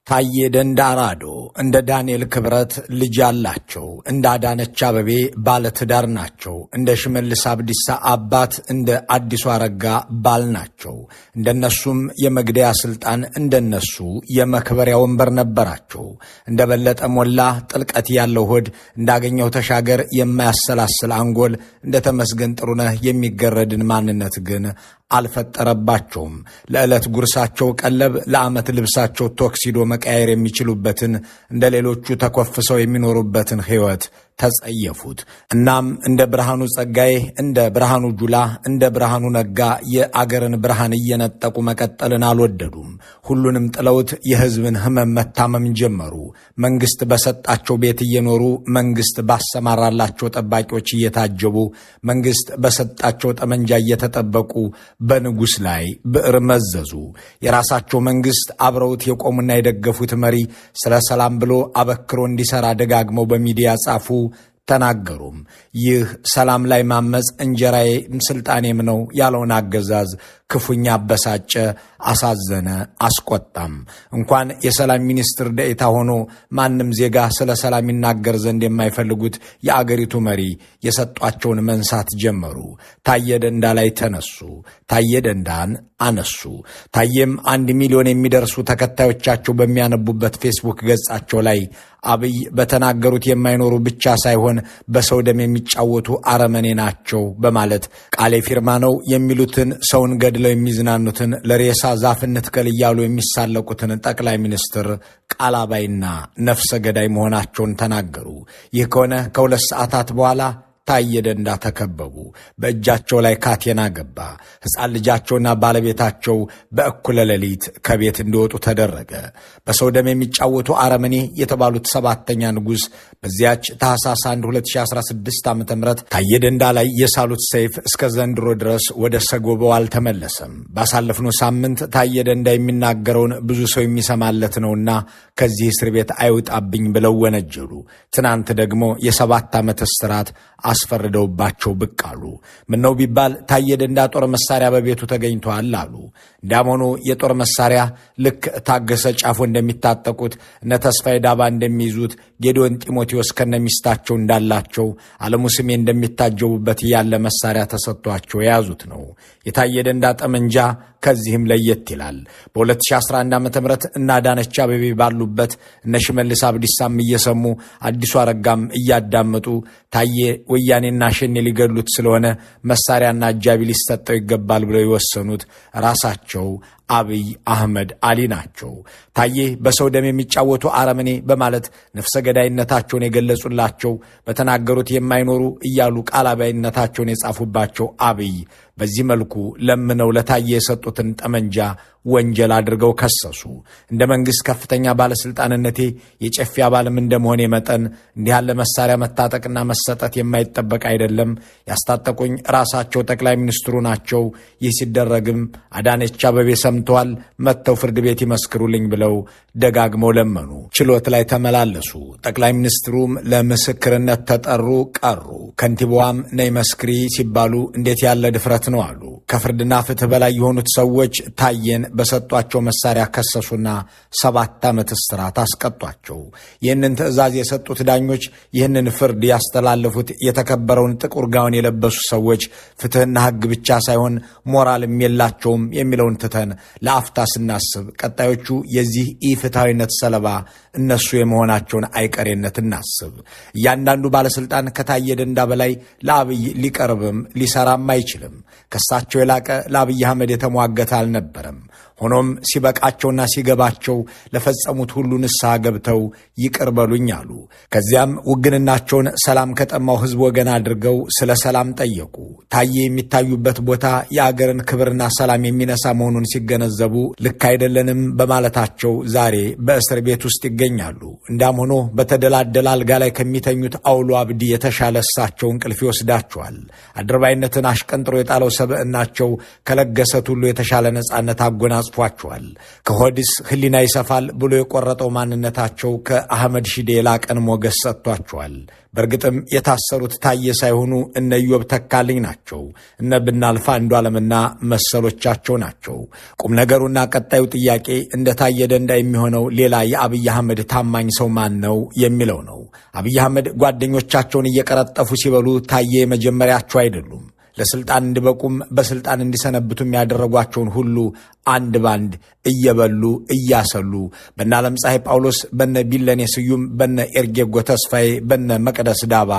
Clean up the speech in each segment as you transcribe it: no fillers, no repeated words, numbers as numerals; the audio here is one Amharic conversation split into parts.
ታዬ ደንዳ አራዶ እንደ ዳንኤል ክብረት ልጅ አላቸው። እንደ አዳነች አበቤ ባለትዳር ናቸው። እንደ ሽመልስ አብዲሳ አባት፣ እንደ አዲሱ አረጋ ባል ናቸው። እንደነሱም የመግደያ ስልጣን፣ እንደነሱ የመክበሪያ ወንበር ነበራቸው። እንደ በለጠ ሞላ ጥልቀት ያለው ሆድ፣ እንዳገኘው ተሻገር የማያሰላስል አንጎል፣ እንደ ተመስገን ጥሩነህ የሚገረድን ማንነት ግን አልፈጠረባቸውም። ለዕለት ጉርሳቸው ቀለብ፣ ለዓመት ልብሳቸው ቶክሲዶ መቀያየር የሚችሉበትን፣ እንደ ሌሎቹ ተኮፍሰው የሚኖሩበትን ሕይወት ተጸየፉት። እናም እንደ ብርሃኑ ጸጋዬ፣ እንደ ብርሃኑ ጁላ፣ እንደ ብርሃኑ ነጋ የአገርን ብርሃን እየነጠቁ መቀጠልን አልወደዱም። ሁሉንም ጥለውት የሕዝብን ሕመም መታመም ጀመሩ። መንግስት በሰጣቸው ቤት እየኖሩ፣ መንግስት ባሰማራላቸው ጠባቂዎች እየታጀቡ፣ መንግስት በሰጣቸው ጠመንጃ እየተጠበቁ በንጉሥ ላይ ብዕር መዘዙ። የራሳቸው መንግስት፣ አብረውት የቆሙና የደገፉት መሪ ስለ ሰላም ብሎ አበክሮ እንዲሰራ ደጋግመው በሚዲያ ጻፉ፣ ተናገሩም። ይህ ሰላም ላይ ማመፅ እንጀራዬም ስልጣኔም ነው ያለውን አገዛዝ ክፉኛ አበሳጨ፣ አሳዘነ፣ አስቆጣም። እንኳን የሰላም ሚኒስትር ደኤታ ሆኖ ማንም ዜጋ ስለ ሰላም ይናገር ዘንድ የማይፈልጉት የአገሪቱ መሪ የሰጧቸውን መንሳት ጀመሩ። ታየ ደንዳ ላይ ተነሱ። ታየ ደንዳን አነሱ። ታየም 1 ሚሊዮን የሚደርሱ ተከታዮቻቸው በሚያነቡበት ፌስቡክ ገጻቸው ላይ አብይ በተናገሩት የማይኖሩ ብቻ ሳይሆን በሰው ደም የሚጫወቱ አረመኔ ናቸው በማለት ቃሌ ፊርማ ነው የሚሉትን፣ ሰውን ገድለው የሚዝናኑትን፣ ለሬሳ ዛፍ እንትከል እያሉ የሚሳለቁትን ጠቅላይ ሚኒስትር ቃላባይና ነፍሰ ገዳይ መሆናቸውን ተናገሩ። ይህ ከሆነ ከ2 ሰዓታት በኋላ ታየ ደንዳ ተከበቡ። በእጃቸው ላይ ካቴና ገባ። ሕፃን ልጃቸውና ባለቤታቸው በእኩለ ሌሊት ከቤት እንዲወጡ ተደረገ። በሰው ደም የሚጫወቱ አረመኔ የተባሉት ሰባተኛ ንጉሥ በዚያች ታህሳስ 1 2016 ዓ ም ታየ ደንዳ ላይ የሳሉት ሰይፍ እስከ ዘንድሮ ድረስ ወደ ሰጎበው አልተመለሰም። ባሳለፍነው ሳምንት ታየ ደንዳ የሚናገረውን ብዙ ሰው የሚሰማለት ነውና ከዚህ እስር ቤት አይውጣብኝ ብለው ወነጀሉ። ትናንት ደግሞ የ7 ዓመት እስራት አስፈርደውባቸው ብቅ አሉ። ምነው ቢባል ታየ ደንዳ ጦር መሳሪያ በቤቱ ተገኝቷል አሉ። እንዲያም ሆኖ የጦር መሳሪያ ልክ ታገሰ ጫፎ እንደሚታጠቁት፣ እነ ተስፋዬ ዳባ እንደሚይዙት፣ ጌዲዮን ጢሞቴዎስ ከነሚስታቸው እንዳላቸው፣ አለሙ ስሜ እንደሚታጀቡበት ያለ መሳሪያ ተሰጥቷቸው የያዙት ነው። የታየ ደንዳ ጠመንጃ ከዚህም ለየት ይላል። በ2011 ዓ ም እነ አዳነች አቤቤ ባሉበት፣ እነ ሽመልስ አብዲሳም እየሰሙ፣ አዲሱ አረጋም እያዳመጡ ታዬ ወያኔና ሸኔ ሊገድሉት ስለሆነ መሳሪያና አጃቢ ሊሰጠው ይገባል ብለው የወሰኑት ራሳቸው አብይ አህመድ አሊ ናቸው። ታዬ በሰው ደም የሚጫወቱ አረመኔ በማለት ነፍሰ ገዳይነታቸውን የገለጹላቸው፣ በተናገሩት የማይኖሩ እያሉ ቃል አባይነታቸውን የጻፉባቸው አብይ በዚህ መልኩ ለምነው ለታዬ የሰጡትን ጠመንጃ ወንጀል አድርገው ከሰሱ። እንደ መንግሥት ከፍተኛ ባለሥልጣንነቴ የጨፌ አባልም እንደመሆኔ መጠን እንዲህ ያለ መሳሪያ መታጠቅና መሰጠት የማይጠበቅ አይደለም። ያስታጠቁኝ ራሳቸው ጠቅላይ ሚኒስትሩ ናቸው። ይህ ሲደረግም አዳነች አቤቤ ሰምተዋል። መጥተው ፍርድ ቤት ይመስክሩልኝ ብለው ደጋግመው ለመኑ። ችሎት ላይ ተመላለሱ። ጠቅላይ ሚኒስትሩም ለምስክርነት ተጠሩ፣ ቀሩ። ከንቲባዋም ነይ መስክሪ ሲባሉ እንዴት ያለ ድፍረት ነው አሉ። ከፍርድና ፍትህ በላይ የሆኑት ሰዎች ታየን በሰጧቸው መሳሪያ ከሰሱና 7 ዓመት እስራት አስቀጧቸው። ይህንን ትዕዛዝ የሰጡት ዳኞች፣ ይህንን ፍርድ ያስተላለፉት የተከበረውን ጥቁር ጋውን የለበሱ ሰዎች ፍትህና ሕግ ብቻ ሳይሆን ሞራልም የላቸውም የሚለውን ትተን ለአፍታ ስናስብ ቀጣዮቹ የዚህ ኢፍትሐዊነት ሰለባ እነሱ የመሆናቸውን አይቀሬነት እናስብ። እያንዳንዱ ባለስልጣን ከታየ ደንዳ በላይ ለአብይ ሊቀርብም ሊሰራም አይችልም። ከሳቸው የላቀ ለአብይ አህመድ የተሟገተ አልነበረም። ሆኖም ሲበቃቸውና ሲገባቸው ለፈጸሙት ሁሉ ንስሐ ገብተው ይቅር በሉኝ አሉ። ከዚያም ውግንናቸውን ሰላም ከጠማው ሕዝብ ወገን አድርገው ስለ ሰላም ጠየቁ። ታዬ የሚታዩበት ቦታ የአገርን ክብርና ሰላም የሚነሳ መሆኑን ሲገነዘቡ ልክ አይደለንም በማለታቸው ዛሬ በእስር ቤት ውስጥ ይገኛሉ። እንዳም ሆኖ በተደላደለ አልጋ ላይ ከሚተኙት አውሎ አብዲ የተሻለ እሳቸው እንቅልፍ ይወስዳቸዋል። አድርባይነትን አሽቀንጥሮ የጣለው ሰብዕናቸው ከለገሰት ሁሉ የተሻለ ነጻነት አጎናጽፏቸዋል። ከሆድስ ሕሊና ይሰፋል ብሎ የቆረጠው ማንነታቸው ከአህመድ ሺዴ የላቀን ሞገስ ሰጥቷቸዋል። በእርግጥም የታሰሩት ታዬ ሳይሆኑ እነ ኢዮብ ተካልኝ ናቸው። እነ ብናልፍ አንዱዓለምና መሰሎቻቸው ናቸው። ቁም ነገሩና ቀጣዩ ጥያቄ እንደ ታዬ ደንዳ የሚሆነው ሌላ የአብይ አህመድ ታማኝ ሰው ማን ነው የሚለው ነው። አብይ አህመድ ጓደኞቻቸውን እየቀረጠፉ ሲበሉ ታዬ የመጀመሪያቸው አይደሉም። ለስልጣን እንዲበቁም በስልጣን እንዲሰነብቱም ያደረጓቸውን ሁሉ አንድ ባንድ እየበሉ እያሰሉ በነ ዓለምፀሐይ ጳውሎስ፣ በነ ቢለኔ ስዩም፣ በነ ኤርጌጎ ተስፋዬ፣ በነ መቅደስ ዳባ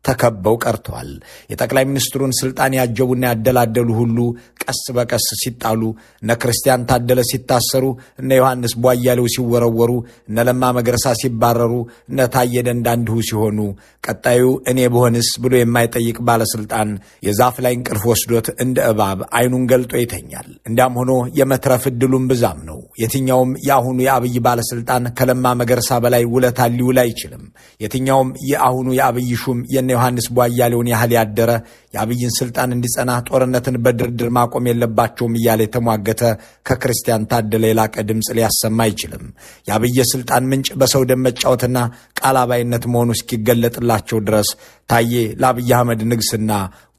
ተከበው ቀርተዋል። የጠቅላይ ሚኒስትሩን ስልጣን ያጀቡና ያደላደሉ ሁሉ ቀስ በቀስ ሲጣሉ፣ እነ ክርስቲያን ታደለ ሲታሰሩ፣ እነ ዮሐንስ ቧያሌው ሲወረወሩ፣ እነ ለማ መገርሳ ሲባረሩ፣ እነ ታዬ ደንዳ እንዲሁ ሲሆኑ፣ ቀጣዩ እኔ ብሆንስ ብሎ የማይጠይቅ ባለስልጣን የዛፍ ላይ እንቅልፍ ወስዶት እንደ እባብ አይኑን ገልጦ ይተኛል። እንዲያም ሆኖ የመትረፍ ዕድሉም ብዛም ነው። የትኛውም የአሁኑ የአብይ ባለስልጣን ከለማ መገርሳ በላይ ውለታ ሊውል አይችልም። የትኛውም የአሁኑ የአብይ ሹም የነ ዮሐንስ ቧያሌውን ያህል ያደረ፣ የአብይን ስልጣን እንዲጸና ጦርነትን በድርድር ማቆም የለባቸውም እያለ የተሟገተ ከክርስቲያን ታደለ የላቀ ድምፅ ሊያሰማ አይችልም። የአብይ ስልጣን ምንጭ በሰው ደም መጫወትና ቃል አባይነት መሆኑ እስኪገለጥላቸው ድረስ ታዬ ለአብይ አህመድ ንግስና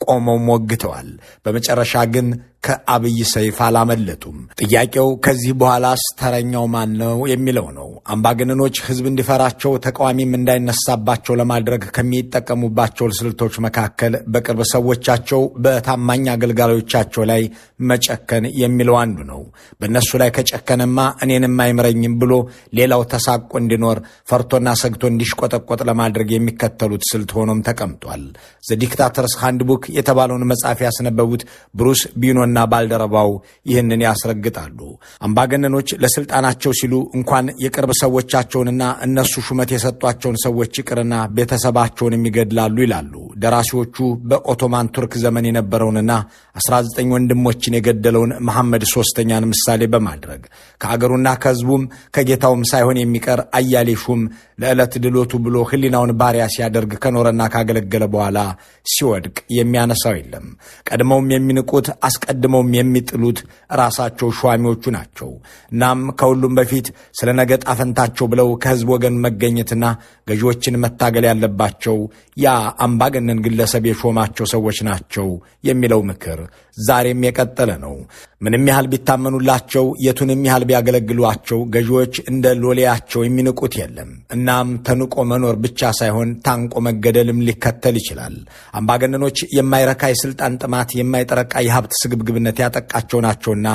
ቆመው ሞግተዋል። በመጨረሻ ግን ከአብይ ሰይፍ አላመለጡም። ጥያቄው ከዚህ በኋላስ ተረኛው ማን ነው የሚለው ነው። አምባገነኖች ሕዝብ እንዲፈራቸው ተቃዋሚም እንዳይነሳባቸው ለማድረግ ከሚጠቀሙባቸው ስልቶች መካከል በቅርብ ሰዎቻቸው፣ በታማኝ አገልጋዮቻቸው ላይ መጨከን የሚለው አንዱ ነው። በእነሱ ላይ ከጨከነማ እኔንም አይምረኝም ብሎ ሌላው ተሳቆ እንዲኖር፣ ፈርቶና ሰግቶ እንዲሽቆጠቆጥ ለማድረግ የሚከተሉት ስልት ሆኖም ተቀምጧል። The Dictator's Handbook የተባለውን መጽሐፍ ያስነበቡት ብሩስ ቢኖና ባልደረባው ይህንን ያስረግጣሉ። አምባገነኖች ለስልጣናቸው ሲሉ እንኳን የቅርብ ሰዎቻቸውንና እነሱ ሹመት የሰጧቸውን ሰዎች ይቅርና ቤተሰባቸውንም ይገድላሉ ይላሉ ደራሲዎቹ። በኦቶማን ቱርክ ዘመን የነበረውንና 19 ወንድሞችን የገደለውን መሐመድ ሶስተኛን ምሳሌ በማድረግ፣ ከአገሩና ከሕዝቡም ከጌታውም ሳይሆን የሚቀር አያሌ ሹም ለዕለት ድሎቱ ብሎ ሕሊናውን ባሪያ ሲያደርግ ከኖረና ካገለገለ በኋላ ሲወድቅ የሚያነሳው የለም። ቀድመውም የሚንቁት አስቀድመውም የሚጥሉት ራሳቸው ሿሚዎቹ ናቸው። እናም ከሁሉም በፊት ስለ ነገ ጣፈንታቸው ብለው ከሕዝብ ወገን መገኘትና ገዢዎችን መታገል ያለባቸው ያ አምባገነን ግለሰብ የሾማቸው ሰዎች ናቸው የሚለው ምክር ዛሬም የቀጠለ ነው። ምንም ያህል ቢታመኑላቸው፣ የቱንም ያህል ቢያገለግሏቸው ገዢዎች እንደ ሎሌያቸው የሚንቁት የለም። እናም ተንቆ መኖር ብቻ ሳይሆን ታንቆ መገደልም ሊከተል ይችላል። አምባገነኖች የማይረካ የስልጣን ጥማት፣ የማይጠረቃ የሀብት ስግብግብነት ያጠቃቸው ናቸውና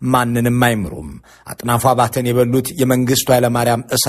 ማንንም አይምሩም። አጥናፉ አባተን የበሉት የመንግስቱ ኃይለማርያም እሳ